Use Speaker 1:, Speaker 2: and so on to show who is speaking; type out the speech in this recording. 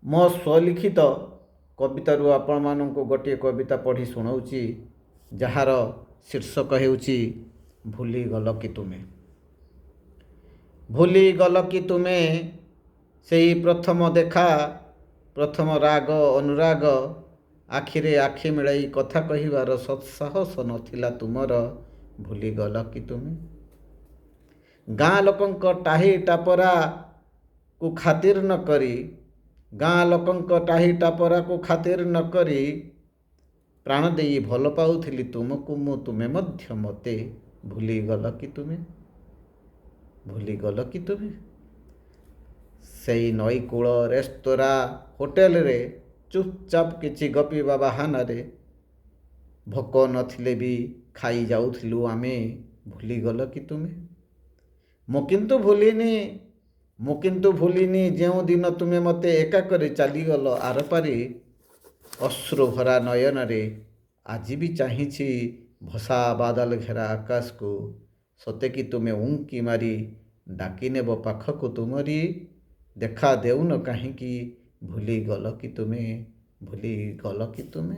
Speaker 1: ମୋ ସ୍ୱଲିଖିତ କବିତାରୁ ଆପଣମାନଙ୍କୁ ଗୋଟିଏ କବିତା ପଢ଼ି ଶୁଣାଉଛି, ଯାହାର ଶୀର୍ଷକ ହେଉଛି ଭୁଲିଗଲ କି ତୁମେ। ଭୁଲିଗଲ କି ତୁମେ ସେଇ ପ୍ରଥମ ଦେଖା, ପ୍ରଥମ ରାଗ ଅନୁରାଗ, ଆଖିରେ ଆଖି ମିଳାଇ କଥା କହିବାର ସତ୍ସାହସ ନଥିଲା ତୁମର, ଭୁଲିଗଲ କି ତୁମେ? ଗାଁ ଲୋକଙ୍କ ଟାହି ଟାପରାକୁ ଖାତିର ନ କରି, ଗାଁ ଲୋକଙ୍କ ଟାହି ଟାପରାକୁ ଖାତିର ନ କରି, ପ୍ରାଣ ଦେଇ ଭଲ ପାଉଥିଲି ତୁମକୁ ମୁଁ, ତୁମେ ମଧ୍ୟ ମୋତେ, ଭୁଲିଗଲ କି ତୁମେ? ଭୁଲିଗଲ କି ତୁମେ? ସେଇ ନଈକୂଳ ରେସ୍ତୋରାଁ ହୋଟେଲରେ ଚୁପଚାପ କିଛି ଗପିବା ବାହାନାରେ ଭୋକ ନଥିଲେ ବି ଖାଇ ଯାଉଥିଲୁ ଆମେ, ଭୁଲିଗଲ କି ତୁମେ? ମୁଁ କିନ୍ତୁ ଭୁଲିନି, ମୁଁ କିନ୍ତୁ ଭୁଲିନି ଯେଉଁଦିନ ତୁମେ ମୋତେ ଏକା କରି ଚାଲିଗଲ ଆରପାରି। ଅଶ୍ରୁଭରା ନୟନରେ ଆଜି ବି ଚାହିଁଛି ଭସା ବାଦଲ ଘେରା ଆକାଶକୁ, ସତେ କି ତୁମେ ଉଙ୍କି ମାରି ଡାକିନେବ ପାଖକୁ ତୁମରି। ଦେଖା ଦେଉନ କାହିଁକି, ଭୁଲିଗଲ କି ତୁମେ? ଭୁଲିଗଲ କି ତୁମେ?